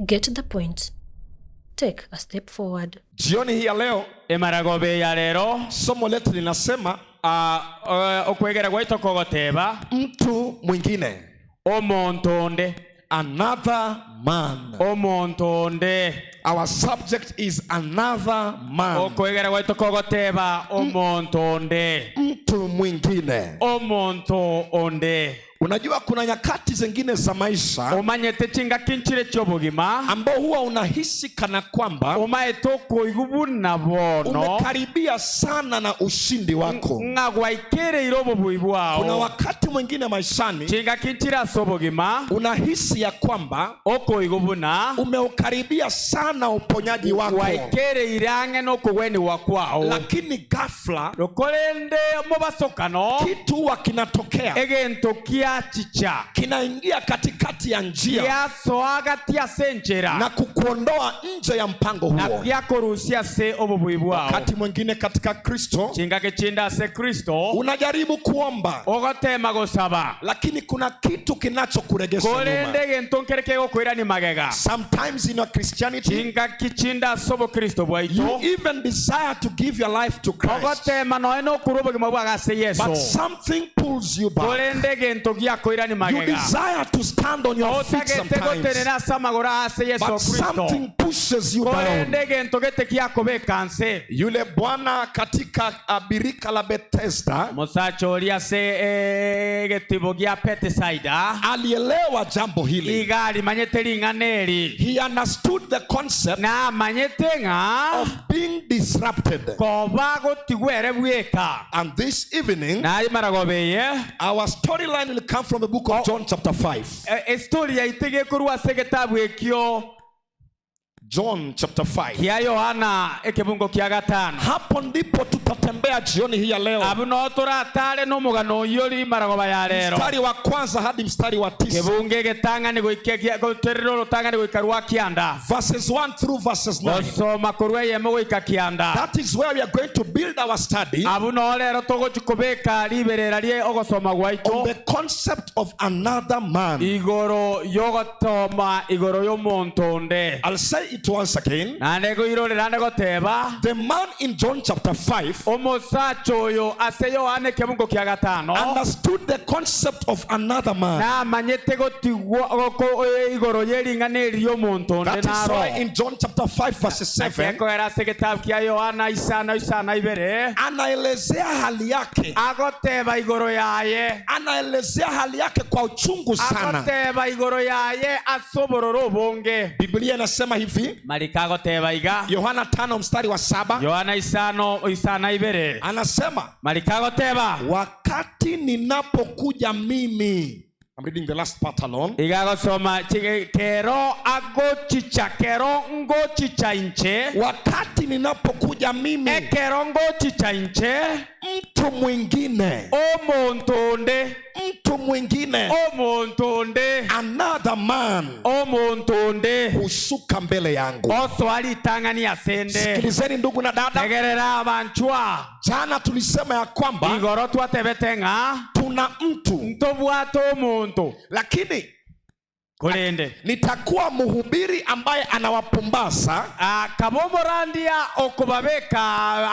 Get the point. Take a step forward. Jioni hii ya leo Emaragoba eya rero, somo letu linasema ah, okwegera gwaito kogoteba, mtu mwingine, omonto onde, another man. omonto onde. Our subject is another man, Okwegera gwaito kogoteba omonto onde, mtu mwingine. omonto onde. Unajua kuna nyakati zingine za maisha Omanyete chingaki nchire chi'obogima, ambao huwa unahisi kana kwamba omaete okoigwa buna bono umekaribia sana na ushindi wako. ng'a gwaikereire obobui Kuna bwao. wakati mwingine maishani Chingaki nchire ase obogima, unahisi ya kwamba okoigwa buna umeukaribia sana uponyaji wako, gwaikereire ang'e na okogweniwa kwao, lakini ghafla rokorende mobasokano kitu huwa kinatokea, egento kiachicha kinaingia katikati ya njia giasoa gati ase enchera na kukuondoa nje ya mpango na huo. giakorusia ase obobui bwao. Wakati mwingine katika Kristo Chingaki chinde ase Kristo unajaribu kuomba, ogotema gosaba, lakini kuna kitu kinachokuregesha korende nyuma. egento nkere kegokoirani magega. Sometimes in your Christianity Chingaki chinde ase obokristo you bwaito even desire to give your life to Christ, ogotema noe nokorwa obogima bwago ase Yeso, but something pulls you back. korende egento giakoirani You magega. desire to stand on your feet Otagete sometimes, gotenena ase amagoro ase Yeso but Kristo, something pushes you down. korende egento gete giakobeka nse. Yule bwana katika uh, birika la Bethesda Mosacha oria ase egetibo gia Bethsaida alielewa jambo hili. iga arimanyete ring'ana eri, He understood the concept namanyete ng'a of being disrupted. koba gotigwere bweka. And this evening, Naye maragoba eye our storyline will come from the book of John, chapter 5. estori yaito egekorwa ase egetabu ekio John chapter 5. kia Yohana ekebungo kia gatano. Hapo ndipo tutatembea jioni hii ya leo, Abu no toratare n'omogano oyio ri maragoba ya rero, mstari wa kwanza hadi mstari wa tisa, kebungo egetang'ani goika egia- goterera orotang'ani goika rwa kianda, verses 1 through verses 9. gosoma korwa eyemo goika kianda. That is where we are going to build our study Abu no rero togochi kobeka riberera rie ogosoma on gwaito the concept of another man. igoro yogotoma igoro y'omonto onde. I'll say it once again. Naende goirorera ande goteba The man in John chapter 5 omosacha oyo ase Yohana ekebungo kia gatano understood the concept of another man. namanyete gotigwa goko igoro y'ering'ana eri y'omonto onde That is why naro. in John chapter 5 verses 7 Ekogera ase egetabu kia Yohana isano isano ibere anaelezea hali yake, agoteba igoro yaye, anaelezea hali yake kwa uchungu sana. agoteba igoro yaye ase obororo obonge. Biblia inasema hivi, Marika agoteba iga Yohana 5 mstari wa saba Yohana isano isana ibere anasema marika agoteba wakati ninapokuja mimi. I'm reading the last part alone. iga agosoma kero agochicha kero ngochicha inche Wakati ninapokuja mimi, ekero ngochicha inche mtu mwingine, omonto onde mtu mwingine, omonto onde another man omonto onde hushuka mbele yangu. osoa ritang'ani asende. Sikilizeni ndugu na dada, Tegerera abanchwa jana tulisema ya kwamba igoro twatebete ng'a tuna mtu, ntobwate omonto, lakini korende nitakuwa mhubiri ambaye anawapumbaza akaba omorandia okobabeka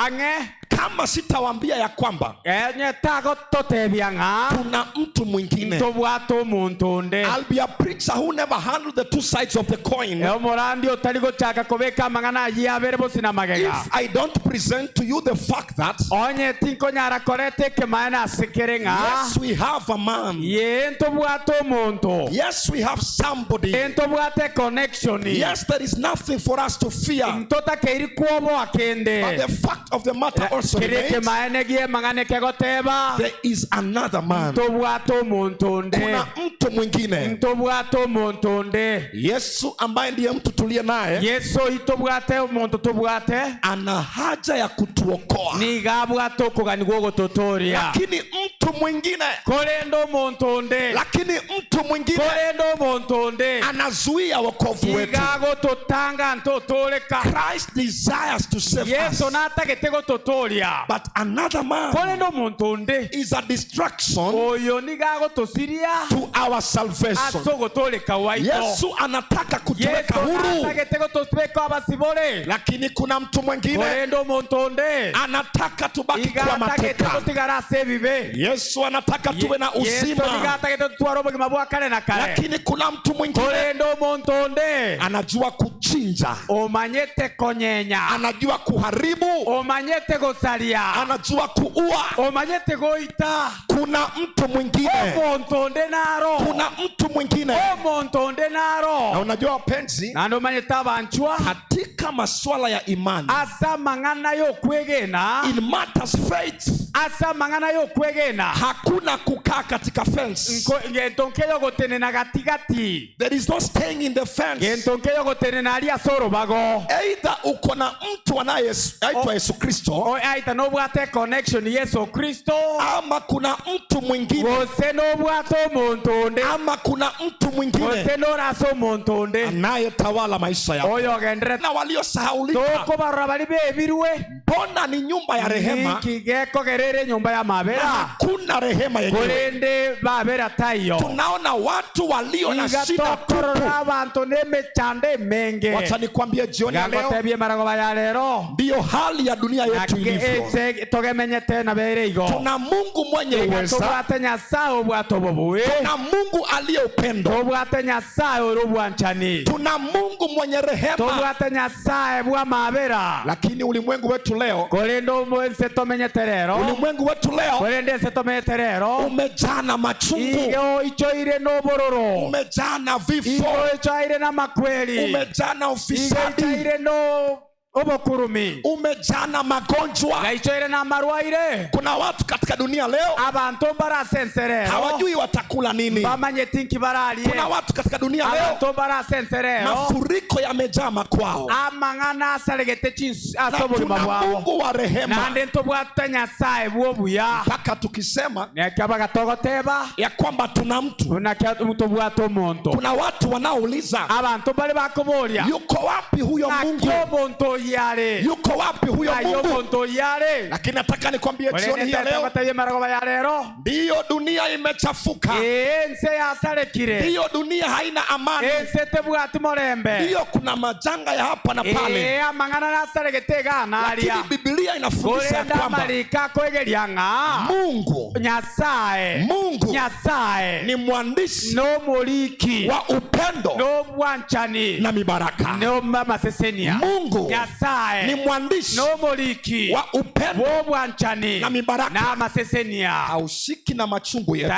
ang'e kama sitawaambia ya kwamba nyetagototebia ng'a tuna mtu mwingine. ntobwate omonto onde. I'll be a preacher who never handled the two sides of the coin Omorandi otari gochaka kobeka amang'ana ayio abere bosina magega. if I don't present to you the fact that Onye tinkonyara koreta ekemaene ase kere ng'a yes, we have a man, ye ntobwate omonto, yes, we have somebody, ye ntobwate connection, yes, there is nothing for us to fear. ntotakeiri kwoboa But kende. the fact of the matter also Kere remains ekemaene giemang'ana ekegoteba there is another man. ntobwate omonto onde, Kuna mtu mwingine, ntobwate omonto onde. Yesu ambaye ndiye mtu tuliye naye, Yeso itobwate omonto tobwate ana haja ya kutuokoa, niga abwate okoganigwa ogototoria, lakini mtu mtu mwingine, Korende omonto onde, lakini mtu mwingine korende omonto onde anazuia wokovu wetu. iga agototanga ntotoreka. Christ desires to save us, Yeso natagete gototoria. but another man Korende omonto onde is a distraction oyo nigo agotosiria to our salvation. ase ogotoreka gwaito. Yesu anataka kutuweka Yeso huru, natagete gotobeka abasibore. lakini kuna mtu mwingine Korende omonto onde anataka tubaki iga kuwa atagete mateka. gotigara ase ebibe. Yesu anataka tuwe na Yeso nigo uzima, atagete totware obogima bwa kare na kare. lakini kuna mtu mwingine Korende omonto onde anajua kuchinja, omanyete konyenya, anajua kuharibu, omanyete gosaria, anajua kuua. omanyete goita. Kuna mtu mwingine, Omonto onde naro, kuna mtu mwingine. omonto onde Na naro. unajua wapenzi, Naende omanyete abanchwa katika masuala ya imani, ase amang'ana y'okwegena, in matters faith, ase amang'ana y'okwegena, hakuna kukaa katika fence. Ngento nkeyogotenena gatigati, There is no staying in the fence. gento nkeyogotenena aria ase orobago. Either uko na mtu anayeitwa Yesu Kristo Aita nobwate connection Yesu Kristo, ama kuna mtu mwingine, gose nobwate omonto onde, ama kuna mtu mwingine gose norase omonto onde anayetawala maisha yako. oyo ogenderete Na waliosahaulika, tokobarora bari bebirwe mbona ni nyumba ya rehema niki gekogerera enyomba ya na mabera hakuna rehema yenyewe? korende babera taiyo. Tunaona watu walio na Iga shida tokorora tupu. abanto n'emechando emenge. Wacha nikwambie jioni ya leo, Gangotebie maragoba ya lero ndiyo hali ya dunia yetu Nake ilivyo. ese togemenyete na bere igo. Tuna Mungu mwenye Iga uweza, tobwate Nyasaye obwate obobuya, tuna Mungu aliye upendo, tobwate Nyasaye ore obwanchani, tuna Mungu mwenye rehema, tobwate Nyasaye bwa mabera. lakini ulimwengu wetu leo, Korende omo ense tomenyete rero, ulimwengu wetu leo korende ense tomenyete rero umejaa na machungu, igo ichoire n'obororo, umejaa na vifo, igo ichoire n'amakweri, umejaa na igo ufisadi, ichoire no obokurumi, umejaa na magonjwa. gaichoire n'amarwaire. Kuna watu katika dunia leo Abanto mbarase ense rero hawajui watakula nini. bamanyeti nki bararie. Kuna watu katika dunia leo Abanto mbarase ense rero mafuriko yamejaa makwao, amang'ana asaregete chins na ase obogima tuna bwabo. Mungu wa rehema, Naende ntobwate Nyasaye bw'obuya. mpaka tukisema Nekio bagatogoteba ya kwamba tuna mtu. nakio tobwate omonto. Kuna watu wanaouliza Abanto mbare bakoboria yuko wapi huyo Mungu, nakio omonto oyare, yuko wapi huyo nayo Mungu? omonto oyare. Lakini nataka nikwambie jioni hii ya leo, Orenetebie maragoba ya rero, ndiyo dunia imechafuka, ee ense yasarekire, ndiyo dunia haina amani, ense tebwati morembe, ndiyo kuna majanga ya hapa na pale, ee amang'ana nasaregete igana aria. lakini Biblia inafundisha ya Korende kwamba amariko akoegeria ng'a Mungu Nyasaye, Mungu Nyasaye ni mwandishi n'omoriki wa upendo n'obwanchani na mibaraka. n'amasesenia. Mungu ni Nyasaye mwandishi n'omoriki wa upendo bw'obwanchani na mibaraka. n'amasesenia. Haushiki na machungu yetu,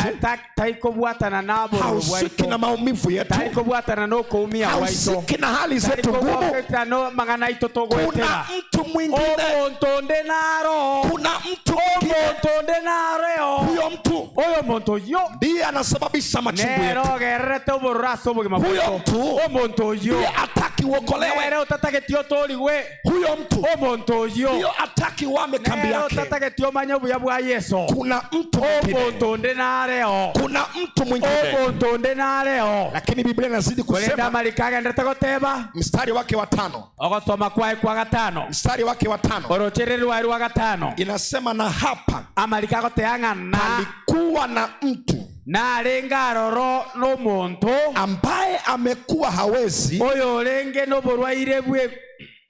Taikobwatana n'abororo haushiki na bwaito, maumivu yetu, taikobwatana n'okoumia gwaito, haushiki na hali zetu ngumu. taikobwatana n'amang'ana aito Kuna togwetera. mtu mwingine, Omonto onde naro, kuna mtu mwingine. omonto onde nareo, Huyo mtu oyo omonto oyo ndiye anasababisha machungu nere yetu. ogererete obororo ase obogima Huyo bwaito. mtu Omonto oyo ndiye ataki uokolewe. nere otatageti otorigwe. Huyo mtu Omonto oyo ndiyo ataki uame kambi nere yake. otatageti omanye obuya bwa Yeso. Kuna mtu mwingine, Omonto onde nareo, kuna mtu mwingine. omonto onde nareo. Lakini Biblia inazidi Korende kusema, amariko agenderete goteba mstari wake wa tano, ogosoma kwaye kwa gatano, mstari wake wa tano orochereri rwaye rwa gatano, inasema, na hapa amariko agotea ng'ana palikuwa na mtu narenge aroro n'omonto ambaye amekuwa hawezi oyo orenge n'oborwaire bwe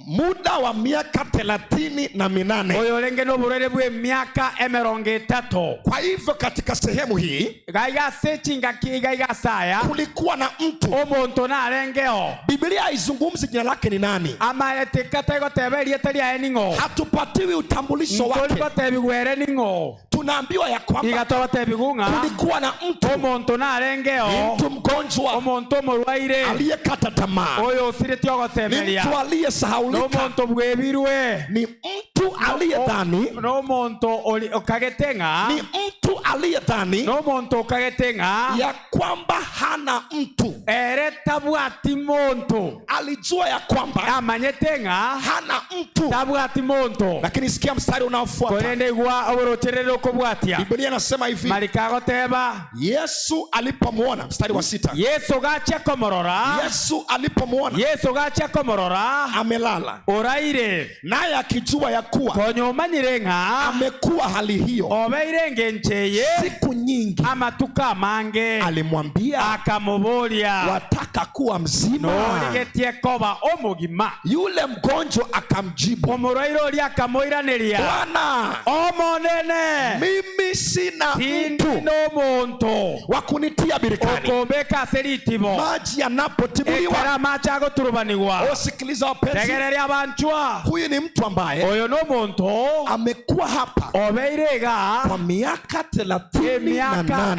muda wa miaka 38. oyo orenge n'oborwaire bwe emiaka emerongo etato. Kwa hivyo katika sehemu hii Gaiga ase chingaki gaiga asaya kulikuwa na mtu. omonto narengeo Biblia haizungumzi jina lake ni nani, amaetika taigoteba erieta riaye ning'o, hatupatiwi utambulisho wake. ntorigotebigwa ere ning'o. Tunaambiwa ya kwamba Iga togotebigwa ng'a kulikuwa na mtu, omonto ni narengeo, mtu mgonjwa omonto omorwaire aliyekata tamaa, oyo osireti ni ogosemeria, mtu aliyesahaulika, n'omonto bwebirwe, ni mtu aliyedhani, n'omonto okagete ng'a, ni mtu aliyedhani n'omonto okagete ng'a ya kwamba hana mtu. ere tabwati monto, Alijua ya kwamba amanyete ng'a hana mtu, tabwati monto. lakini sikia mstari unaofuata Korende igwa oborocherere okobwa Okobwatia. Biblia inasema hivi, Mariko agoteba. Yesu alipomwona, mstari wa 6. Yeso gachia komorora. Yesu alipomwona Yeso gachia komorora amelala, oraire, naye akijua ya kuwa konya omanyire ng'a amekuwa hali hiyo obeire engencho eye siku nyingi, amatuko amange, alimwambia, akamoboria, wataka kuwa mzima? Norigetie koba omogima? Yule mgonjwa akamjibu, Omorwaire oria akamoiraneria, Bwana, Omonene, mimi sina tindi mtu nomonto wa kunitia birikani okombeka ase ritibo maji yanapotibuliwa. ekero amache agoturubanigwa. Osikiliza wapenzi, Tegereria abanchwa, huyu ni mtu ambaye oyo nomonto amekuwa hapa obeire iga kwa miaka 38. emiaka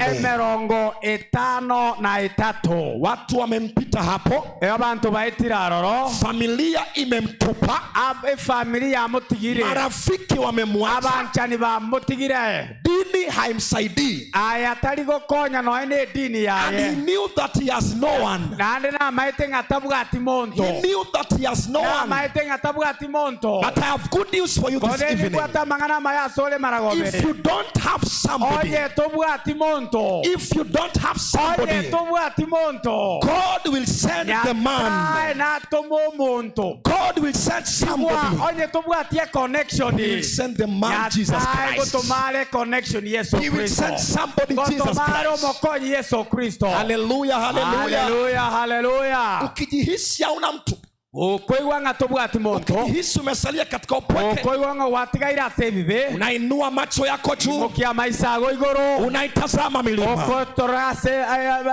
53. Watu wamempita hapo, Eyo abanto baetire aroro, familia imemtupa, efamiri yamotigire, marafiki wamemwacha, abanchani bamotigire, dini haimsaidii. Aya tari gokonya noe na edini And he yaye. knew that he has no one. Naende namaete ng'a tabwati monto. He knew that he has no one. Namaete ng'a tabwati monto. But I have good news for you this Korende evening. nibwate amang'ana amaya ase ore If maragobere. you don't have somebody, Onye tobwati monto, if you don't have onye somebody, tobwati monto, God will send the Nyasaye man. natoma omonto. God will send somebody. Onye tobwati econnection, He will send the man Jesus Nyasaye Christ. gotomare connection Yesu He will Kristo. send somebody Jesus Gotomare Christ. omokonyi Yesu Kristo. Hallelujah, hallelujah. Haleluya, haleluya. Ukijihisi hauna mtu, Okoigwa ng'a tobwati monto, ukijihisi umesalia katika upweke, okoigwa ng'a gwatigaire ase ebibe, unainua macho yako juu, imokia maiso ago igoro, unaitazama milima, okotora ase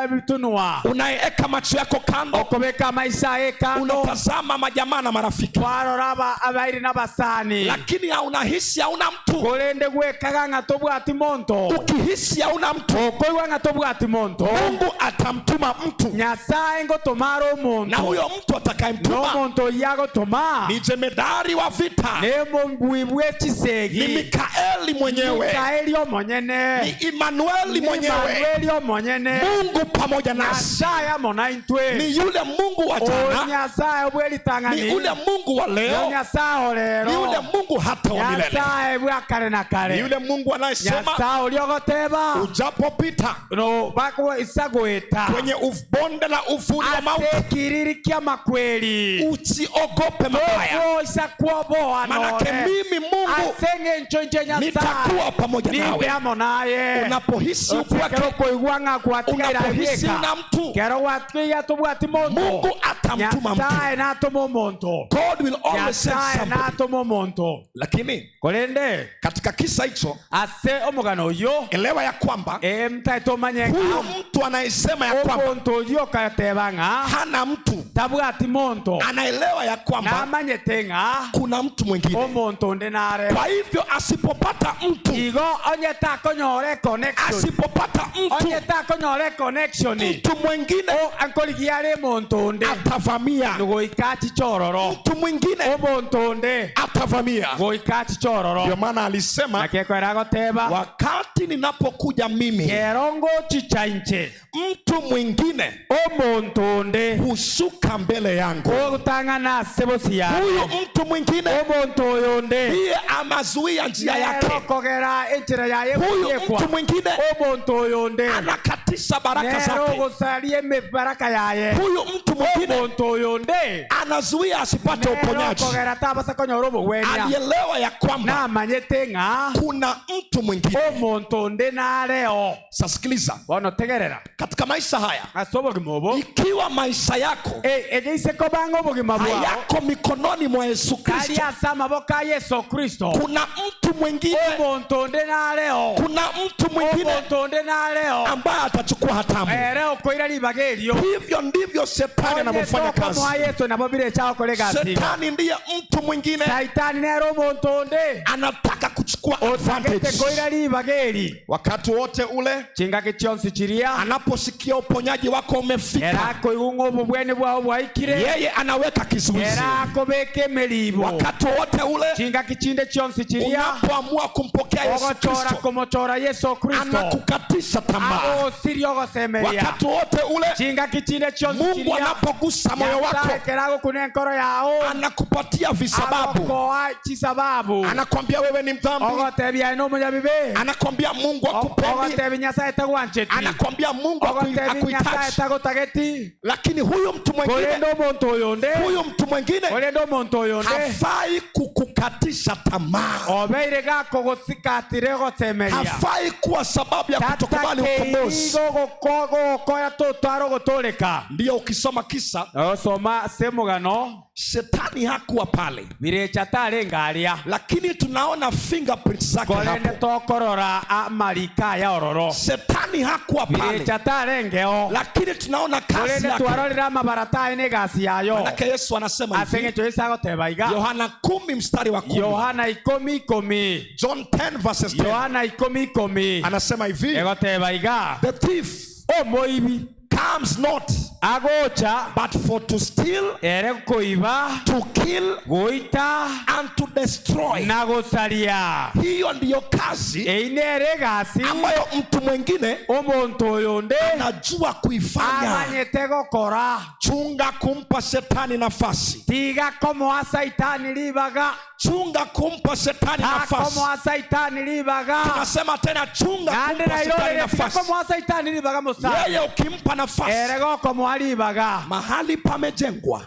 ebitunwa, unaeka macho yako kando, okobeka amaiso aye kando, unatazama majamaa na marafiki, kwarora abairi n'abasani, lakini haunahisi hauna mtu. korende gwekaga ng'a tobwati monto. Ukihisi hauna mtu, Okoigwa ng'a tobwati monto, Mungu atamtuma mtu, Nyasaye ngotomara na omonto, huyo mtu atakayemtuma n'omonto oyio agotoma ni jemedari wa vita, nemobui bwe ni chisegi, Mikaeli mwenyewe, Mikaeli omonyene, ni Imanueli mwenyewe, Imanueli omonyene, Mungu pamoja nasi, Nyasaye amo na intwe, ni yule Mungu wa o jana, Nyasaye ni bw'eritang'ani, yule Mungu wa o leo, Nyasaye ni orero, yule Mungu hata wa milele, Nyasaye bwa kare na ni kare, yule Mungu anayesema Nyasaye oria ogoteba ujapopita no bakwa gweta kwenye bonde la uvuli wa mauti, ase ekiriri kia makweri, usiogope mabaya, togoisa kuoboa manake nore mimi Mungu ase eng'encho inche Nyasaye nitakuwa pamoja nimbe nawe. amo naye. Unapohisi upweke, Ekero okoigwa ng'a gwatigaire unapohisi abweka, una mtu, kero gwatiga tobwati monto, Mungu atamtuma mtu. Nyasaye natoma omonto. God will always send Nyasaye somebody. natoma omonto. Lakini Korende katika kisa hicho, ase omogano oyo, elewa ya kwamba emtaete omanye huyu ng'a mtu anayesema ya kwamba omonto oyio okateba ng'a hana mtu, tabwati monto, anaelewa ya kwamba namanyete ng'a kuna mtu mwingine. omonto onde nare. Kwa hivyo asipopata mtu, Igo onye takonyora econnection, asipopata mtu, onye takonyora econnection, mtu mwingine o ankorigia are omonto onde atavamia, goika achiche ororo, mtu mwingine omonto onde atavamia. goika achiche ororo. Ndio maana alisema Nakekwera agoteba, wakati ninapokuja mimi, kero ngochicha inche, mtu mwingine omonto onde hushuka mbele yangu. ogotang'ana ase bosi yaye, Huyu mtu mwingine omonto oyo onde ndiye amazuia njia nero yake. okogera enchera yaye Huyu gotiekwa, mtu mwingine omonto oyo onde anakatisha baraka nero zake. ogosaria emibaraka yaye, Huyu mtu mwingine omonto oyo onde anazuia asipate nero uponyaji. okogera tabasa konyora obogwenia. Alielewa ya kwamba Namanyete ng'a kuna mtu mwingine. omonto onde nareo. Sasa sikiliza, Bono tegerera, katika maisha haya, ase obogima obo, ikiwa maisha yako egeise kobanga obogima bwao hayako mikononi mwa Yesu tari Kristo, ase amaboko a Yesu Kristo, kuna mtu mwingine, omonto onde nareo, kuna mtu mwingine omonto onde nareo ambaye atachukua hatamu. ere okoira ribaga erio. Hivyo ndivyo shetani anavyofanya kazi. Onye Yesu nabo birecha okore gasi. Shetani ndiye mtu mwingine Saitani nere omonto onde anataka kuchukua otagete advantage koira ribaga eri. wakati wote ule Chingaki chionsi chiria anaposikia Anaposikia uponyaji wako umefika, Ere akoigwa ng'a obobweni bwao bwaikire, yeye anaweka kizuizi. ere akobeka emeriibo. Wakati wowote ule Chingaki chinde chionsi chiria unapoamua kumpokea Yesu ogochora Kristo, komochora Yeso Kristo, anakukatisha tamaa. agosiria ogosemeria. Wakati wowote ule Chingaki chinde chionsi Mungu chiria anapogusa moyo wako, Nyasaye ekero agokuna enkoro yao, anakupatia visababu, agokoa chisababu, anakwambia wewe ni mdhambi, ogotebia aye nomonyabibe, anakwambia Mungu akupendi, ogotebia Nyasaye tagwancheti, anakwambia Mungu ogotebia Nyasaye akuhitaji. tagotageti. Lakini huyu mtu mwingine, Korende omonto oyonde, huyu mtu mwingine korende omonto oyonde hafai kukukatisha tamaa, obeire gakogosikatire gosemeria, hafai kuwa sababu ya kutokubali ukombozi. gogokoya totwara ogotoreka. Ndiyo, ukisoma kisa, Osoma ase omogano shetani hakuwa pale, birecha tarenge aria, lakini tunaona fingerprints zake korende hapo. tokorora amarika aya ororo. Shetani hakuwa pale, Birecha tarengeo, lakini tunaona kazi korende yake. twarorire amabarata aye na egasi yayo. Manake Yesu anasema Ase hivi, eng'encho Yesu agoteba iga, Yohana 10 mstari wa 10, Yohana ikomi ikomi, John 10 verses 10, Yohana ikomi ikomi anasema hivi, egoteba iga, the thief omoibi comes not agocha but for to steal, ere koiba, to kill goita and to destroy. na gosaria. Hiyo ndiyo kazi Eyio nere egasi ambayo mtu mwingine omonto oyonde anajua kuifanya. amanyete gokora. Chunga kumpa shetani nafasi, Tiga komoa saitani ribaga, chunga kumpa shetani nafasi. takomoa saitani ribaga. Nasema tena, chunga Naende kumpa shetani nairorere, tiga nafasi. komoa saitani ribaga mosa. Yeye ukimpa Ere nafasi, gokomoa ribaga mahali pamejengwa,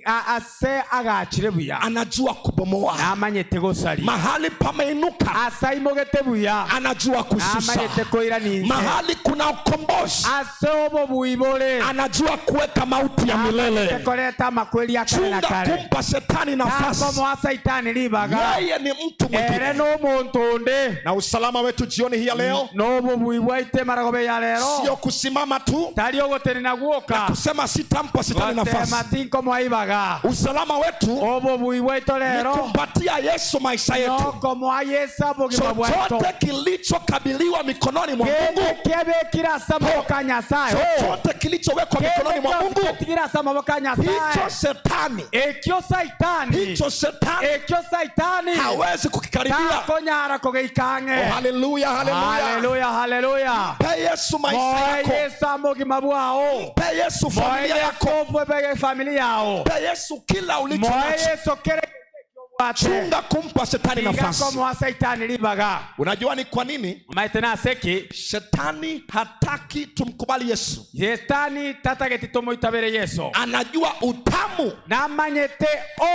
ase agachire buya, anajua kubomoa. namanyete gosaria. Mahali pameinuka, Ase aimogete buya, anajua kushusha. namanyete koirania inse. Mahali kuna ukombozi, Ase obobuibore, anajua kuweka mauti ya milele. koreta amakweri ya kare na Chunga kare. kumpa shetani nafasi. Takomoa saitani ribaga, Yeye ni mtu ere mwingine. nomonto onde. Na usalama wetu jioni hii ya leo Nobobui bwaite maragobe ya sio rero, kusimama tu tari ogotenena gwoka kusema sitampa shetani gotema nafasi. tinkomoa ibaga. Usalama wetu Obobui bwaito ni rero kumpatia Yesu maisha yetu. nokomoa Yesu obogima bwaito. Chochote kilichokabiliwa mikononi mwa Kende Mungu, kiabekire ase amaboko a Nyasaye, chochote kilichowekwa mikononi kende mwa gionsi Mungu, getigire ase amaboko a hicho Nyasaye, shetani, ekio saitani, hicho shetani ekio saitani hawezi kukikaribia. takonyara kogeika Oh, ang'e. haleluya, haleluya! Haleluya, haleluya. Mpe Yesu maisha Moe yako, Yesu amogima bwao, mpe Yesu moe familia Yesu yako, obwebege familia yao, mpe Yesu kila ulicho moe nacho. Yesu kere obwate. Chunga kumpa shetani Tiga nafasi. komoa saitani ribaga. Unajua ni kwa nini Omaete naseki shetani hataki tumkubali Yesu? Yetani tatageti tomoitabere Yesu, Anajua utamu, namanyete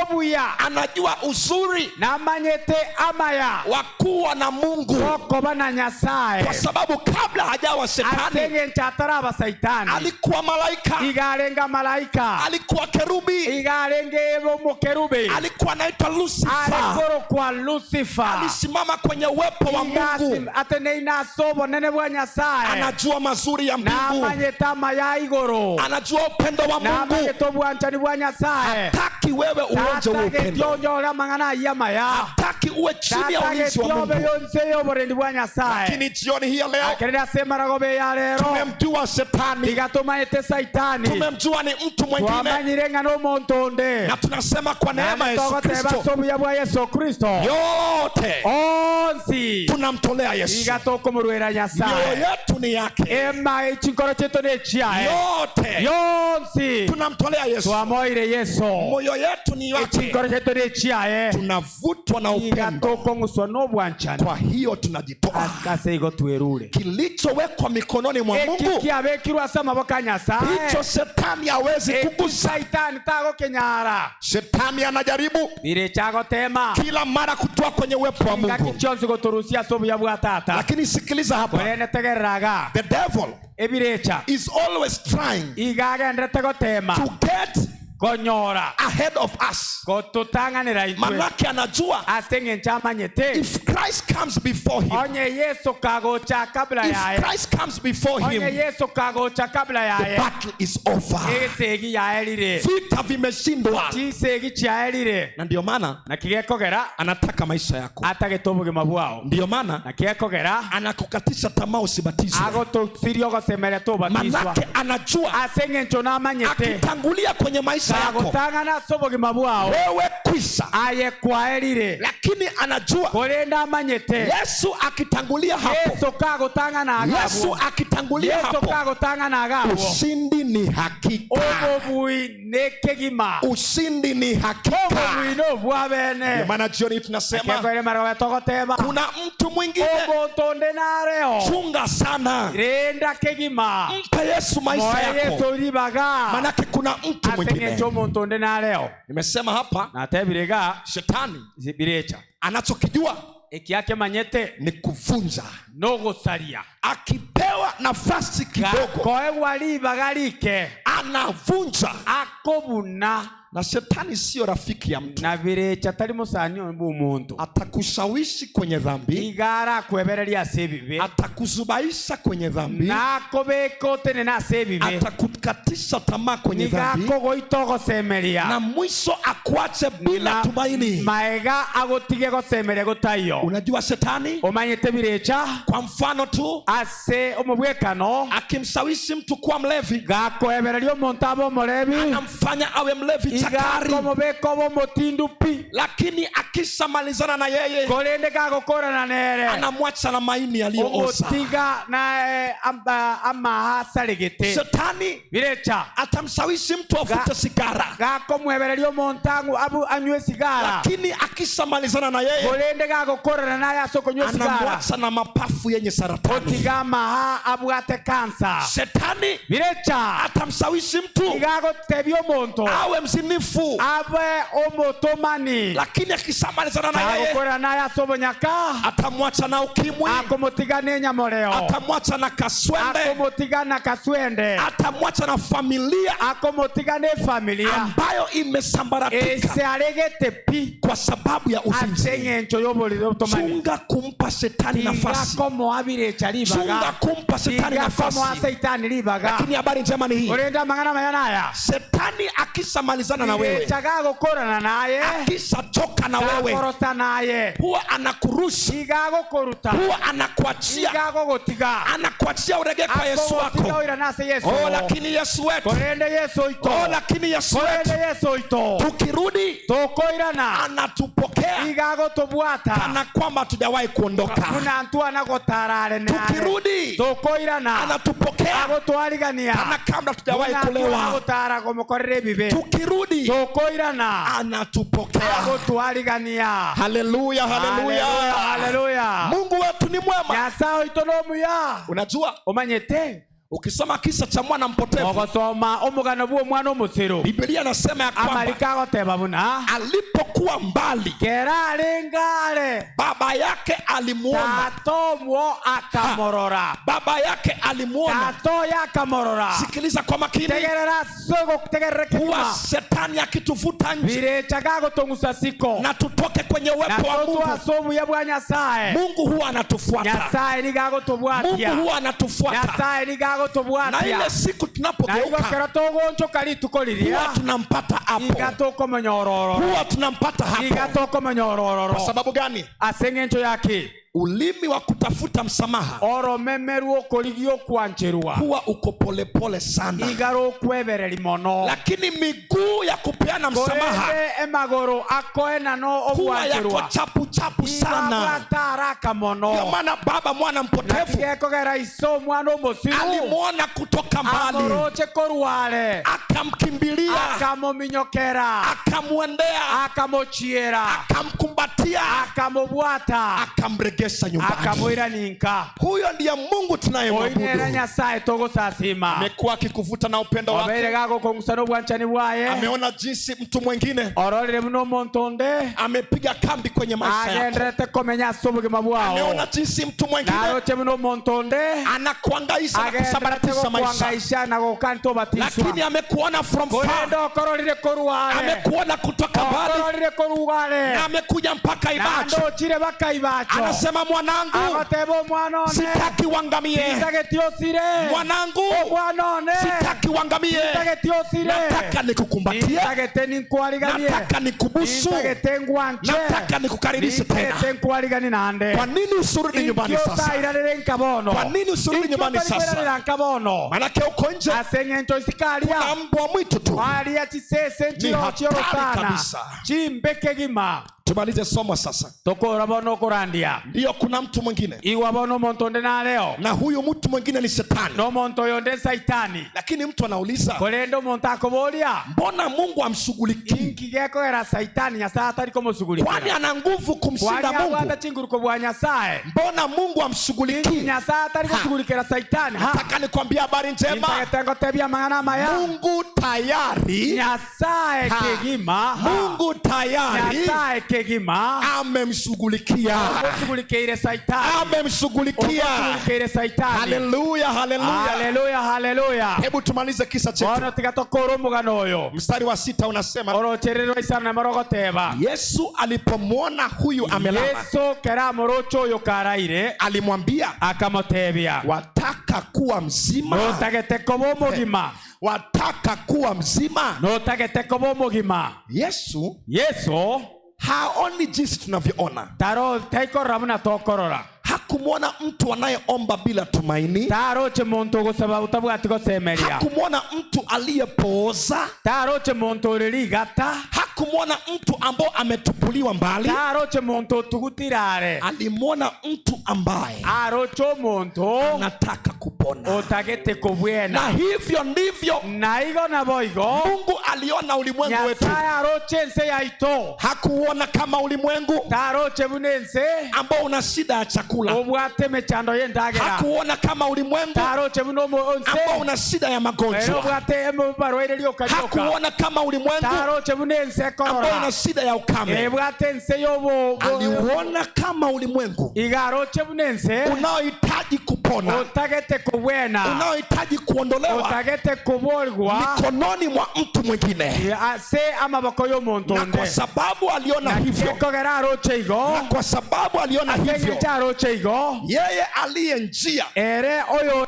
obuya, anajua uzuri namanyete amaya wa kuwa na Mungu, gokoba na Nyasaye, kwa sababu kabla hajawa ase shetani eng'encho ataraba saitani alikuwa malaika, iga arenge malaika, alikuwa kerubi, iga arenge omokerubi, alikuwa anaitwa Lucifer, arekorokwa Lucifer, alisimama kwenye uwepo wa Iga Mungu, ateneine ase obonene bwa Nyasaye, anajua mazuri ya mbingu, namanyete amaya igoro, anajua upendo wa Mungu. namanyete obwanchani bwa Nyasaye. Hataki wewe uonje huo Tatageti upendo, onyore amang'ana ayio amaya, hataki uwe chini ya ulinzi tatageti wa obe Mungu. yonse y'oborendi bwa Nyasaye. Lakini jioni hii ya leo Akerere ase emaragobe ya rero, tumemjua shetani, tiga tomaete saitani, tumemjua ni mtu mwingine, twamanyire ng'a nomonto onde, na tunasema kwa neema ya Yesu togoteba Kristo ase obuya bwa Yesu Kristo yote onsi tunamtolea Yesu. iga tokomorwera Mioyo Nyasaye, yetu ni yake, ema echinkoro chetu nechiaye yote yonsi tunamtolea Yesu. twamoire Yesu, Moyo yetu ni yake, echinkoro chetu nechiaye, tunavutwa na iga upendo, tokong'uswa n'obwanchani, kwa hiyo tunajitoa. ase igo twerure Kilichowekwa mikononi mwa eki Mungu kiabekirwe ase amaboko a Nyasaye, hicho shetani hawezi eki kugusa. saitani tagokenyara, Shetani anajaribu birecha agotema kila mara kutoa kwenye uwepo wa ngaki Mungu, chionsi gotorusia ase obuya bwa tata, lakini sikiliza hapa, korende tegereraga the devil ebirecha is always trying iga agenderete gotema to get Konyora. Ahead of us. Gototang'anera intwe. Manake anajua. Ase engencho amanyete. If Christ comes before him. Onye Yeso kagocha kabla If yaye. Christ comes before him. Onye Yeso kagocha kabla The yaye. battle is over. Esegi yaerire. Vita vimeshindwa. Chisegi chiaerire. Na ndio maana Naki gekogera anataka maisha yako. atagete obogima bwao. Ndio maana Naki gekogera anakukatisha tamaa usibatizwe. agototiria ogosemeria tobatiswa. Manake anajua Ase eng'encho namanyete akitangulia kwenye maisha yako kagotang'ana ase obogima bwao wewe kwisa, aye kwaerire lakini anajua korende amanyete Yesu akitangulia hapo, Yesu kagotang'ana Yesu agabwo akitangulia Yesu hapo, kagotang'ana agabwo ushindi ni hakika, obobui nekegima ushindi ni hakika. obobui nobwa Ndio bene maana jioni hii tunasema kekwere marobe togoteba kuna mtu mwingine, omonto onde nareo chunga sana, renda kegima mpe Yesu maisha moe yako, Yesu ribaga manake kuna mtu ase mwingine. eng'encho omonto onde nareo Nimesema hapa, natebire iga shetani birecha anachokijua ekiakemanyete ni kuvunja. nogosaria Akipewa nafasi kidogo, gakoegwa ribaga rike anavunja. akobuna Na shetani siyo rafiki ya mtu, na birecha tari mosani oyo bwa omonto atakushawishi kwenye dhambi, iga arakwebereria ase ebibe atakuzubaisha kwenye dhambi, nakobeka otenene ase ebibe atakukatisha tamaa kwenye niga dhambi, akogoita ogosemeria na mwisho akuache bila Na tumaini. maega agotige gosemeria gotaiyo Unajua shetani, omanyete birecha kwa mfano tu, ase omobwekano akimshawishi mtu kuwa mlevi, gakoebereria omonto abe omorebi anamfanya awe mlevi iga chakari, akomobeka obe omotindu pi lakini akishamalizana na yeye korende gagokorana nere anamwacha na maini yaliyooza. omotiga na amaha asaregete Shetani birecha atamshawishi mtu avute sigara, gakomwebereria omonto ang'u- abu- anywe sigara lakini akishamalizana na yeye korende gagokorana naye ase okonywa sigara anamwacha na mapafu yenye saratani. otiga amaha abwate kansa Shetani birecha atamshawishi mtu igagotebia omonto awe mzinifu, abe omotomani lakini akishamalizana na yeye gagokorana naye ase obonyaka atamwacha na ukimwi, akomotiga na enyamoreo atamwacha na kaswende, akomotiga na kaswende atamwacha na familia akomotiga na efamilia ambayo imesambaratika ese aregete pi kwa sababu ya ase uzinzi. eng'encho y'obotomani Chunga kumpa shetani nafasi, tigakomoa birecha chunga ribaga kumpa shetani tigakomoa nafasi. saitani ribaga Lakini habari njema ni hii, orende amang'ana maya naya shetani akishamalizana na wewe, birecha gagokorana naye akishachoka na wewe, gakorosa naye huwa anakurusha, igagokoruta huwa anakuachia, igagogotiga anakuachia uregee kwa Yesu akogotiga wako. oirana ase yesu Oh, lakini Yesu wetu, korende yesu oito oh, lakini Yesu wetu, korende yesu oito tukirudi tokoirana anatupokea igagotobwata kana kwamba hatujawahi kuondoka. buna ntwana gotarare nare Tukirudi tokoirana anatupokea agotwarigania kana kabla hatujawahi Buna ntwana kulewa. gotara gomokorera ebibe Tukirudi tokoirana anatupokea. agotwarigania Haleluya, haleluya, haleluya Mungu wetu ni mwema. nyasaye oito nomuya Unajua, omanyete ukisoma kisa cha mwana mpotevu, ogosoma omogano bwa omwana omosero Biblia inasema ya kwamba amarika agoteba buna alipokuwa mbali, kera arengare baba yake alimuona, tata omwo akamorora baba yake alimuona. tata oyo akamorora Sikiliza kwa makini, tegerera sogotegerera huwa kegima shetani akituvuta nje birecha gagotong'usa siko na tutoke kwenye na uwepo wa Mungu, totwase obuya bwa nyasaye Mungu huwa anatufuata, nyasaye niga Mungu agotobwatia huwa anatufuata, nyasaye niga na agotobwatia ile siku na igo tunapogeuka kero togonchoka rituko huwa riria tunampata iga hapo, tokomonyorororo huwa tunampata iga hapo. tokomonyorororo Kwa sababu gani? ase eng'encho yaki Ulimi wa kutafuta msamaha oromeme rwokorigia okwancherwa huwa uko polepole sana, iga rokwebereri mono lakini miguu ya kupeana msamaha korende emagoro akoenano huwa yako obwancherwa chapu chapu sana. igabwata haraka Ndio mono maana baba mwana mpotevu nakigekogera iso omwana omosiru alimwona kutoka mbali, amoroche korware akamkimbilia, akamominyokera akamwendea, akamochiera akamkumbatia, akamobwata akamregesha. akamregesha nyumbani. Akamoirani nka. Huyo ndiye Mungu Oyo nere tunayemwabudu. Nyasaye togosasima. Amekuwa akikuvuta na upendo Obeire wake, gagokong'usa nobwanchani bwaye. ameona jinsi mtu mwingine Ororire buna omonto onde amepiga kambi kwenye maisha yako, agenderete komenya ase obogima bwao. ameona jinsi mtu mwingine Naroche buna omonto onde anakuangaisha na agenderete kusambaratisha maisha, gokuangaisha na gokanta obatiswa. lakini amekuona from far, Korende okororire korwa are. amekuona kutoka mbali Okororire korwa are. na amekuja mpaka Naende Ibacho. ochire baka Ibacho. Anasema, mwanangu, Agoteba omwana one. sitaki uangamie, Tintageti osire. mwanangu, Omwana one. sitaki uangamie, Tintageti osire. nataka nikukumbatie, Nintagete ninkwariganie. nataka nikubusu, Nintagete ngwanche. nataka nikukaribishe tena. Nintagete nkwariganie naende. Kwa nini usirudi nyumbani Inkio sasa? otairanere nka bono. Kwa nini usirudi Inkio nyumbani otari sasa? kweranera nka bono. Manake uko nje Ase eng'encho isiko aria. na mbwa mwitu tu. Aria chisese nchiro hatari chiorosana. kabisa. Chimbe kegima. Tumalize somo sasa. Tokora bono okorandia. Ndiyo, kuna mtu mwingine Igwa bono omonto onde nareo. na huyu mtu mwingine ni shetani, Nomonto oyo onde saitani. lakini mtu anauliza, Korende omonto akoboria. mbona Mungu amshughulikii? Inki gekogera saitani Nyasaye atari Kwani komosugulikera. ana nguvu kumshinda Kwani Mungu? abwate chinguruko bwa Nyasaye. Mbona Mungu Inki amshughulikii? Nyasaye atari Ha. gosugulikera saitani. Ha. Nataka nikwambia habari njema, Intagete ngotebia amang'ana amaya. Mungu tayari, Nyasaye Ha. kegima. Ha. Mungu tayari Nyasaye kegima. amemshughulikia, Omosugulikire saitani. amemshughulikia. Omosugulikire saitani. Haleluya, haleluya. Haleluya, haleluya. Hebu tumalize kisa chetu. Bono tiga tokore omogano oyo. Mstari wa 6 unasema, Orochererwa isano na marogoteba. Yesu alipomwona huyu amelala, Yesu kera amoroche oyo karaire alimwambia, akamotebia wataka kuwa mzima? notagete koba omogima Wataka kuwa mzima? notagete koba omogima. Yesu Yesu haoni jinsi tunavyoona. taro taikorora buna tokorora. Hakumwona mtu anayeomba bila tumaini, Taroche monto ogosaba otabwati gosemeria. hakumwona mtu aliyepooza, Taroche monto ore rigata. hakumwona mtu ambao ametupuliwa mbali. Taroche monto otugutire are. Alimwona mtu ambaye Aroche omonto anataka kupona, otagete na kobwena. hivyo ndivyo Na igo nabo igo Mungu aliona ulimwengu wetu. Nyasaye aroche ense yaito. Hakuona kama ulimwengu Taroche buna ense ambao una shida ya chakula, obwate emechando y'endagera. hakuona kama ulimwengu Taroche buna omo ense ambao una shida ya ere magonjwa, obwate ebarwaire rioka rioka. hakuona kama ulimwengu Taroche buna ense ambao ekorora. una shida ya ukame. Ebwate ense yobo Aliuona kama ulimwengu iga aroche buna ense unaohitaji kupona, otagete kobwena unaohitaji kuondolewa otagete koborwa mikononi mwa mtu mwingine, ase amaboko y'omonto na onde. kwa sababu aliona hivyo, Gekogera aroche igo na kwa sababu aliona hivyo, eng'encho aroche igo yeye aliye njia, ere oyo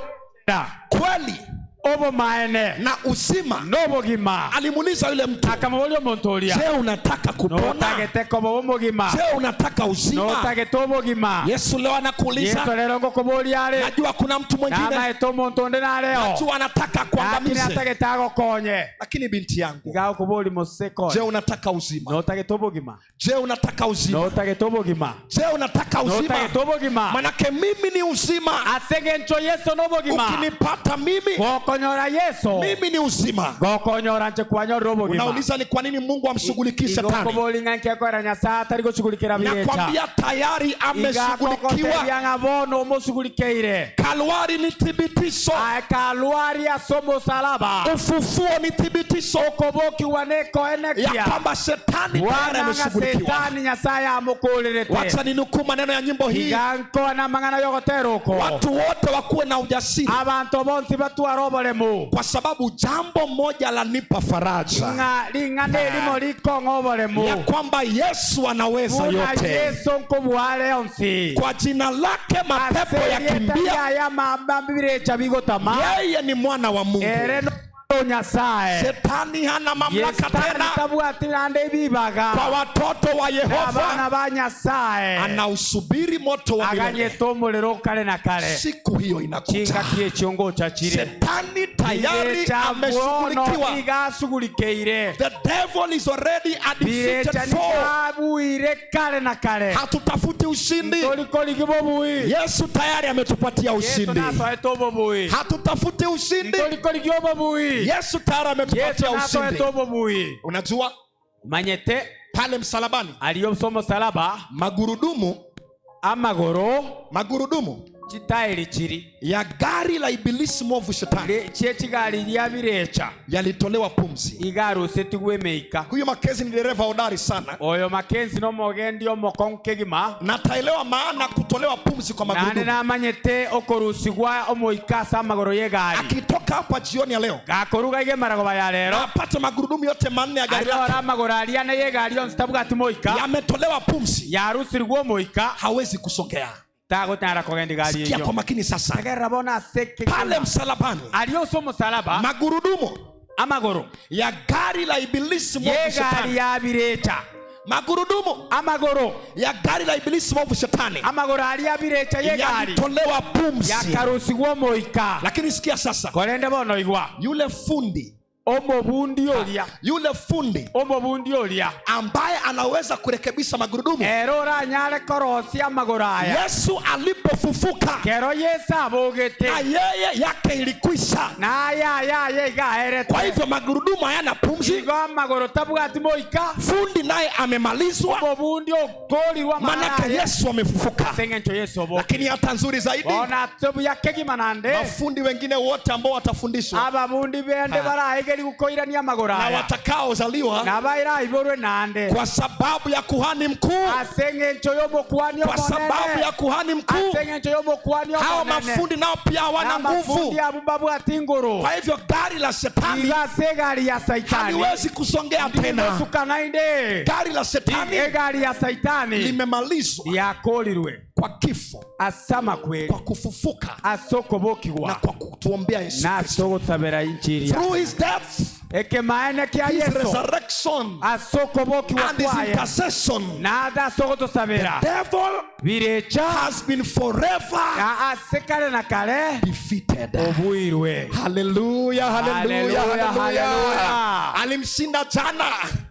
kweli obomaene na uzima, n'obogima. alimuuliza yule mtu, Akamoboria omonto oria je, unataka kupona? notagete koba omogima Je, unataka uzima? notagete obogima. Yesu leo Yesu anakuuliza, rero ngokoboria are najua kuna mtu mwingine, namaete omonto onde nareo najua anataka lakini kuangamize, atagete agokonye lakini binti yangu, iga okobori moseko je, unataka uzima? notagete obogima Je, unataka uzima? notagete obogima Je, unataka uzima? notagete obogima Manake mimi ni uzima, ase eng'encho Yesu n'obogima ukinipata mimi, gokonyora Yesu mimi ni uzima. gokonyora nche kwanyorera obogima. Unauliza ni kwa nini Mungu amshughulikii Igo shetani? okobori ng'a nkekorera Nyasaye atari goshughulikera birecha. Nakwambia tayari Iga ameshughulikiwa. akogotebia ng'a bono omoshughulikire. Kalwari ni thibitisho, Kalwari ase omosalaba ufufuo ni thibitisho okobokiwa ya nekoenekia kwamba shetani tayari bwana ng'a ameshughulikiwa. setani Nyasaye amokorerete. Wacha ninukuu maneno ya nyimbo hii, Iga nkona amang'ana yogotera oko watu wote wakuwe na ujasiri, abanto bonsi batware oboremu kwa sababu jambo moja lanipa faraja ng'a ring'ana erimo rikong'a ya oboremu kwamba Yesu anaweza buna yote. Yesu nkobware onsi Kwa jina lake mapepo ase erieta yakimbia. riaye birecha bigotama Yeye ni mwana wa Mungu. ere no Nyasaye. Shetani hana mamlaka Yesitani tena tabwati naende ebibaga kwa watoto wa abana Yehova, ba Nyasaye anausubiri moto wa milele. aganyete omorero kare na kare. Siku hiyo inakuja. Chingaki echio ngocha chire Shetani tayari Birecha bono ameshughulikiwa. iga asugurikeire. The devil is already a defeated Birecha foe. nikabuire kare na kare. Hatutafuti ushindi. Torikorigi bobui. Yesu tayari ametupatia Yesu ushindi. natoete obobui. Hatutafuti ushindi. Torikorigi obobui. Yesu tayari Yesu ametupatia ushindi. natoete obobui. Unajua Manyete pale msalabani aliyo omusalaba magurudumu Amagoro. Magurudumu. Chitairi chiri. Ya gari la ibilisi mwovu shetani. Re chie chigari ria birecha. Yalitolewa pumzi. Iga arusetigwe emeika. Huyu Makenzi ni dereva hodari sana. Oyo Makenzi nomogendi omokong'u kegima. Na ataelewa maana kutolewa pumzi kwa Naende magurudumu. namanyete okorusigwa omoika ase amagoro y'egari. Akitoka hapa jioni ya leo. Gakoruga iga emaragoba ya rero. Na apate magurudumu yote manne ya gari Anyore lake. amagoro aria ane y'egari yonsi tabwati moika. Yametolewa pumzi. Yarusirigwe omoika. Hawezi kusongea. Tagotara kogenda egari Sikia eyio. kwa makini sasa. Tegerera bono ase Pale kegima. msalabani. Aria ase omosalaba. Magurudumu. Amagoro. Ya gari la ibilisi mwovu Y'egari shetani. ya birecha. Magurudumu. Amagoro. Ya gari la ibilisi mwovu shetani. Amagoro aria abirecha y'egari. Yalitolewa pumzi. Yakarusigwa omoika. Lakini sikia sasa. Korende bono igwa. Yule fundi. Omobundi oria. Yule fundi Omobundi oria. ambaye anaweza kurekebisha magurudumu. Ere oranyare korosia amagoro aya. Yesu alipofufuka Kero Yesu abogete. na yeye yake ilikwisha. Na aya ayaye iga aerete. Kwa hivyo magurudumu hayana pumzi. Igo amagoro tabwati moika. Fundi naye amemalizwa, Omobundi okorirwe amang'ana manake aye. Yesu amefufuka. Ase eng'encho Yesu obokire. Lakini hata nzuri zaidi, Bono ase obuya kegima naende. mafundi wengine wote ambao watafundishwa Ababundi bende baraegerigwe koirania amagoro na aya. watakaozaliwa Na bairaiborwe naende. kwa sababu ya kuhani mkuu, Ase eng'encho y'omokuani kwa sababu omonene. ya kuhani mkuu, Ase eng'encho y'omokuani hao omonene. mafundi nao pia hawana N'amafundi nguvu. abo mbabwate inguru. Kwa hivyo gari la shetani Iga ase egari ya saitani. haliwezi kusongea tena. Ndimosuka naende. Gari la shetani Egari ya saitani limemalizwa yakorirwe kwa kifo, ase amakweri, kwa kufufuka ase okobokigwa na kwa kutuombea Yesu na ase Kristo. ogosabera inchiri. Through his death, Ekemaene kia his Yeso resurrection ase okobokigwa and his kwaye intercession, naende ase ogotosabera devil birecha has been forever ase kare na kare defeated. obuirwe. Haleluya, haleluya, Haleluya, haleluya. haleluya. Alimshinda jana,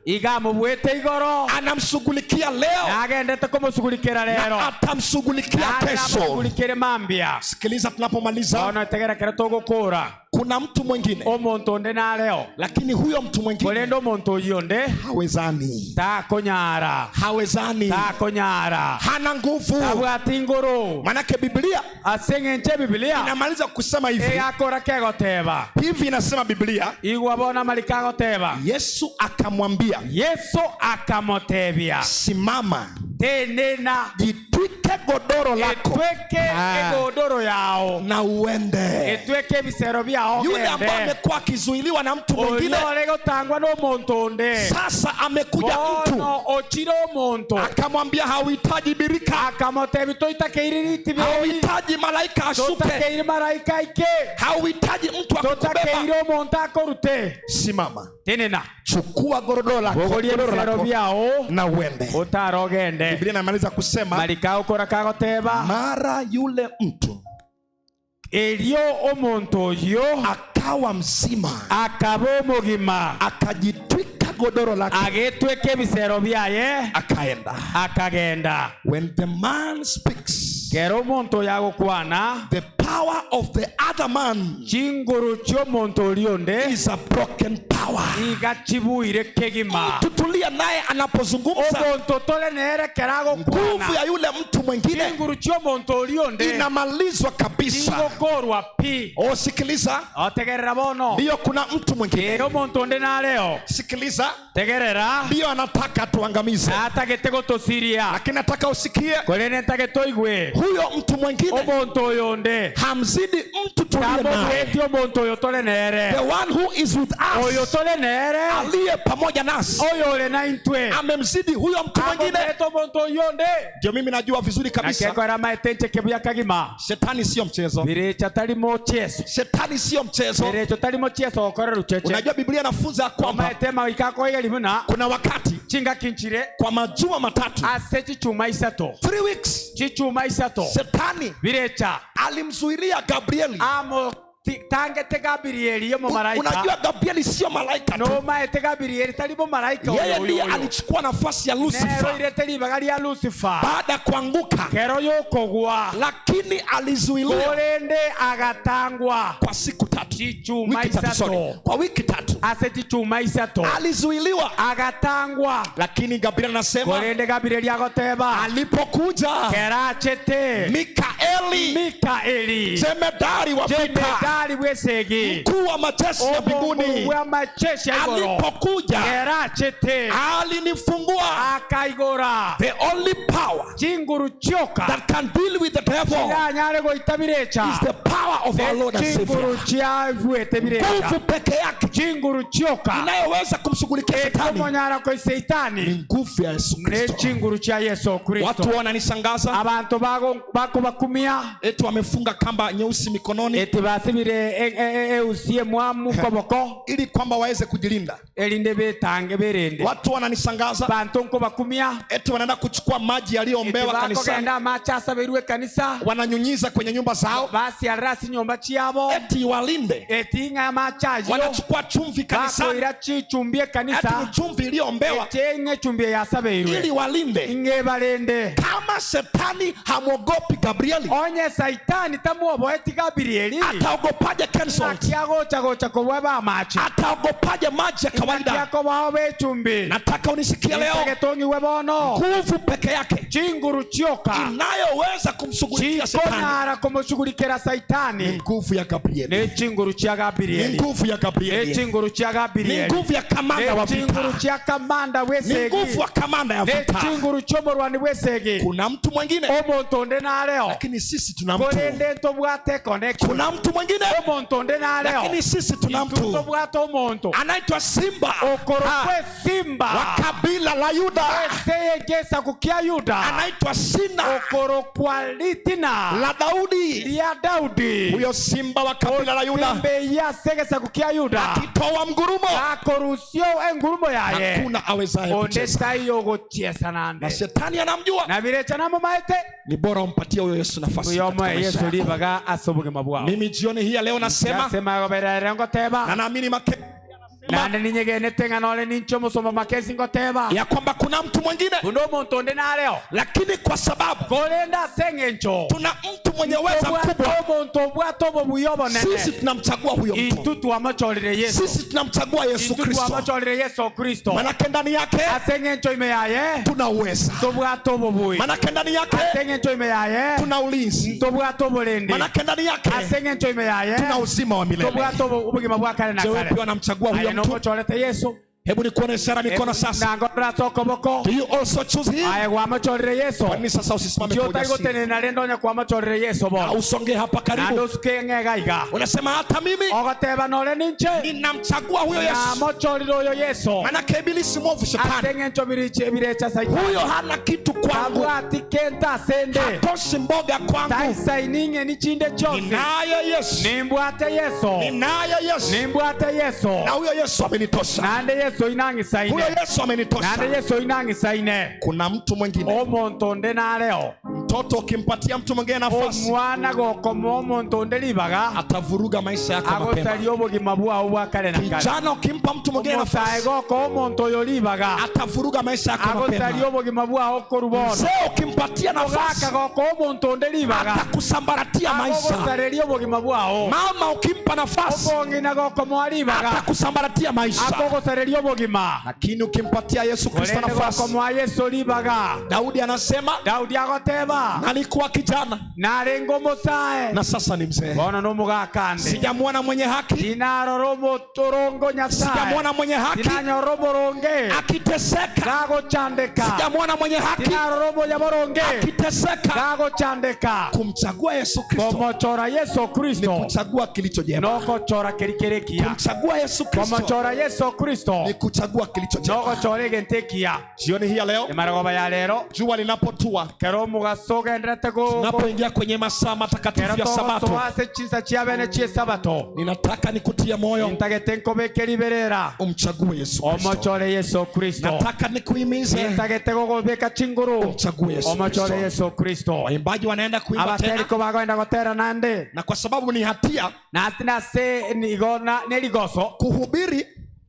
Iga amobwete igoro anamshughulikia leo nagendete komosugulikera rero na atamshughulikia naende kesho. namosugulikere mambia. Sikiliza, tunapomaliza Bono tegera kero togokora kuna mtu mwingine, omonto onde nareo lakini huyo mtu mwingine korende omonto oyio onde hawezani, takonyara hawezani, takonyara hana nguvu. tabwati nguru Manake Biblia ase eng'encho ebibilia inamaliza kusema hivi egakora kegoteba hivi, inasema Biblia, igwa bono amariko agoteba Yesu akamwambia, Yesu akamotebia simama, tenena jitwike godoro lako etweke Ah. egodoro yao na uende. etweke ebisero biao Yule ambaye ogende amekuwa akizuiliwa na mtu mwingine, oyo ore gotangwa n'omonto onde sasa amekuja mtu bono ochire omonto akamwambia, hauhitaji birika, akamotebi toitakeire ritiberi hauhitaji malaika ashuke, totakeire malaika aike hauhitaji mtu akukubeba. totakeire omonto akorute Simama, tenena chukua godoro lako, bogoria godoro ebisero lako biao na uende. otara ogende Biblia inamaliza kusema marika okora kagoteba mara yule mtu erio omonto oyo akawa mzima, akaba omogima akajitwika godoro lake agetweka ebisero biaye akaenda. akagenda. When the man speaks, Kero omonto oyo agokwana the power of the other man chinguru chi'omonto oria onde is a broken power. iga chibuire kegima. Tutulia naye anapozungumza, Omonto tore nere kero nguvu agokwana ya yule mtu mwingine chinguru chi'omonto oria onde inamalizwa kabisa. chigokorwa pi. Oh, sikiliza, Otegerera bono ndiyo kuna mtu mwingine. ere omonto onde nareo Sikiliza, tegerera ndiyo anataka tuangamize, natagete gotosiria lakini nataka usikie, korende ntagete oigwe huyo mtu mwingine omonto oyo onde hamzidi mtu tuliye naye, tamobweti omonto oyo tore nere the one who is with oyo us, tore nere aliye pamoja nasi oyo ore na intwe amemzidi huyo mtu mwingine. amobwete omonto oyo onde Ndio mimi najua vizuri kabisa, nakekora maete nche kebuya kagima shetani siyo mchezo, birecha tarimo cheso shetani siyo mchezo. birecho tarimo cheso gokora rucheche Unajua Biblia inafunza ya kwamba omaete maikakoiga buna kuna wakati chingaki nchire kwa majuma matatu, ase chichuma isato 3 weeks, chichuma isato shetani birecha alimzuilia Gabrieli amo Tangete Gabirieli omomalaika. Unajua Gabrieli sio malaika tu. Nomaete Gabirieli tari momalaika oyo Yeye oyo ndiye oyo. alichukua nafasi ya Nero Lucifer irete ribaga ria Lucifer baada ya kuanguka, kero yokogwa lakini alizuiliwa korende agatangwa kwa siku tatu, chichuma wiki tatu, sorry, isato kwa wiki tatu ase chichuma isato alizuiliwa. agatangwa Lakini Gabrieli anasema korende Gabirieli agoteba alipokuja kerachete Mikaeli Mikaeli jemedari wa vita, jemedari bwesegi mkuu wa majeshi ya omonguru mbinguni, bw'amajeshi ya igoro alipokuja kerachete alinifungua. akaigora The only power chinguru chioka that can deal with the devil kiranyare goita birecha is the power of our Lord and Savior. chinguru chiabuete birecha Nguvu peke yake chinguru chioka inayoweza kumshughulikia shetani ekomonyara koi ni seitani nguvu ya Yesu ne Kristo. chinguru chia Yesu Kristo. Watu wananishangaza Abantu bakobakumia eti wamefunga kamba nyeusi mikononi eti basibire eusie mwamu koboko ili kwamba waweze kujilinda. erinde betange berende. Watu wananishangaza Bantu nkobakumia eti wanaenda kuchukua maji eti yaliyoombewa kanisani, bakogenda amache asaberwe kanisa wananyunyiza kwenye nyumba zao basiarera ase nyomba chiabo eti walinde. eti ng'a amache ayio Wanachukua chumvi kanisani, bakoira chichumbi eti ekanisa ni chumvi iliyoombewa eti ng'a echumbi eyasabeirwe ili walinde. ng'e barende. Kama shetani hamwogopi Gabrieli, Onye saitani tamwoboeti Gabirieli ataogopaje Kensolt? ng'aki agocha gocha kobwa amache Ataogopaje maji ya ng'aki kawaida? akobao bechumbi Nataka unisikie leo, ntagetong'iwe bono nguvu peke yake chinguru chioka inayoweza kumshughulikia shetani chikonyara komoshughulikera ni saitani nguvu ya Gabrieli, ne chinguru chia ni Gabirieli nguvu ya ne Gabrieli, chinguru chia ni Gabirieli nguvu ya kamanda ne wa chinguru vita, chia kamanda ni bwesegi nguvu ya kamanda ya ne vita. chinguru chiomorwani bwesegi Kuna mtu mwingine, omonto onde nareo lakini sisi tuna mtu. korende ntobwate connection Kuna mtu mwingine, omonto onde nareo lakini sisi tuna intwe mtu ntobwate omonto anaitwa Simba okorokwa esimba wa kabila la Yuda, eseyegesa kia Yuda anaitwa Sina okorokwa litina la Daudi. lya Daudi Huyo simba wa kabila la Yuda simbe yasegesa kukia Yuda akitoa mgurumo, akorusio engurumo yaye hakuna awezaye onde kucheza, taiyo gochiesa na nande shetani anamjua. na birecha namumaete Ni bora umpatie huyo Yesu nafasi katika uyomoe maisha Yesu yako. libaga ase obogima bwao Mimi jioni hii ya leo nasema nasema goberere na ngoteba naamini make nande ninyegenete ng'a nore ninche omosomo makesi ngoteba ya kwamba kuna mtu mwingine, buna omonto onde nareo lakini kwa sababu korende ase eng'encho tuna mtu mwenye uweza mkubwa, omonto obwate obobuya sisi obonene tunamchagua huyo mtu, intwe twamachorire Yesu sisi tunamchagua Yesu intwe Kristo, twamachorire Yesu Kristo manake ndani yake ase eng'encho ime yaye tuna uweza, tobwate obobui manake ndani yake ase eng'encho ime yaye tuna ulinzi, tobwate oborendi manake ndani yake ase eng'encho ime yaye tuna uzima wa milele. tobwate obogima bwa kare na Je, wewe kare pia unamchagua aye huyo mtu? nomochorete Yesu Hebu nikuone ishara mikono sasa. nangorora ase okoboko Do you also choose him? aye gwamachorire Yesu Kwa nini sasa usisimame kwa ujasiri? kiotagotenena rende onye kwamachorire Yesu Na bono usongee hapa nande karibu. osuke ng'ega iga Unasema hata mimi ogoteba nore ninche ninamchagua huyo Yesu. namochorire oyo Yesu Manake ibilisi mwovu ase shetani. eng'encho birecha saitani Huyo hana kitu kwangu. abwati kento asende Hatoshi mboga kwangu. taisaini ng'eni chinde chionsi Ninaye Yesu. nimbwate Yesu Ninaye Yesu. nimbwate Yesu Na huyo Yesu amenitosha. nande Yesu inang'isaine Huyo Yesu amenitosha. nande Yesu inang'isaine Kuna mtu mwingine. omonto onde nareo Mtoto ukimpatia mtu mwingine nafasi omwana gokomoa omonto onde ribaga atavuruga maisha yako mapema. agosaria obogima bwao bwa kare na kare Kijana ukimpa mtu mwingine omosae nafasi gokoa omonto oyo ribaga atavuruga maisha yako agosaria mapema. obogima bwao korwa bono Mzee ukimpatia nafasi ogaka gokoa omonto onde ribaga atakusambaratia maisha. agogosareria obogima bwao Mama ukimpa nafasi omong'ina gokomoa ribaga atakusambaratia maisha. akogosareria obogima Lakini ukimpatia Yesu Kristo korende nafasi, gokomoa Yesu ribaga Daudi anasema Daudi agoteba nalikuwa kijana narenge omosae na sasa ni mzee, bono nomogakande sijamwona mwenye haki, tinarora omotorongo Nyasaye sijamwona mwenye haki tinanyora omoronge akiteseka, gagochandeka sijamwona mwenye haki tinarora omoya boronge akiteseka. gagochandeka Kumchagua Yesu Kristo komochora Yesu ni Kristo kuchagua kilicho jema. nogochora keri kere ekiya Kumchagua Yesu Kristo komochora Yesu Kristo ni kuchagua kilicho jema. nogochora egento ekiya Jioni hii ya leo, emarogoba ya rero jua linapotua kero omogaso Gose ogenderete go- go- Tunapoingia kwenye masaa matakatifu kero ya Sabato, togosoa ase chinsa chia bene chi'esabato, ninataka nikutie moyo nintagete nkobeke riberera umchague Yesu Kristo. omochore Yesu Kristo. Nataka nikuhimize Nintagete gogobeka chinguru umchague Yesu omochore Kristo. Yesu Kristo. Waimbaji wanaenda kuimba tena, Abateriko bagoenda gotera nande na kwa sababu ni hatia nase nase nigo na nerigoso kuhubiri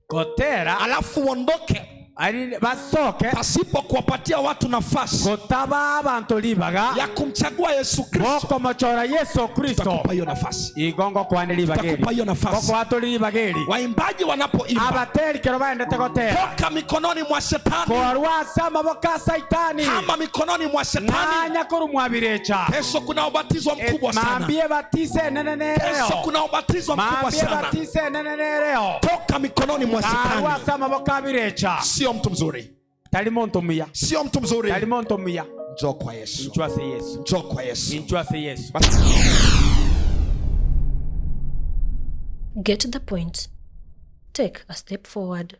gotera alafu uondoke ari basoke pasipo kuwapatia watu nafasi gotaba abanto ribaga ya kumchagua Yesu Kristo, bokomochora Yesu Kristo tutakupa hiyo nafasi, igo ngokwane ribaga eri tutakupa hiyo nafasi. ngokwatori ribaga eri Waimbaji wanapoimba, abateri kero baendete gotera toka mikononi mwa shetani, korwa ase amaboko a saitani ama mikononi mwa shetani. ng'anya korwa mwabirecha Kesho kuna ubatizo mkubwa sana, mambie batise enene kesho nereo kuna ubatizo mkubwa mambie sana. batise enene nereo Toka mikononi mwa karwa shetani. ase amaboko abirecha Sio mtu mzuri, tari monto muya sio mtu mzuri. tari monto muya Njoo kwa Yesu, inchwa ase Yesu njoo kwa Yesu. inchwa ase Yesu. Get the point. Take a step forward.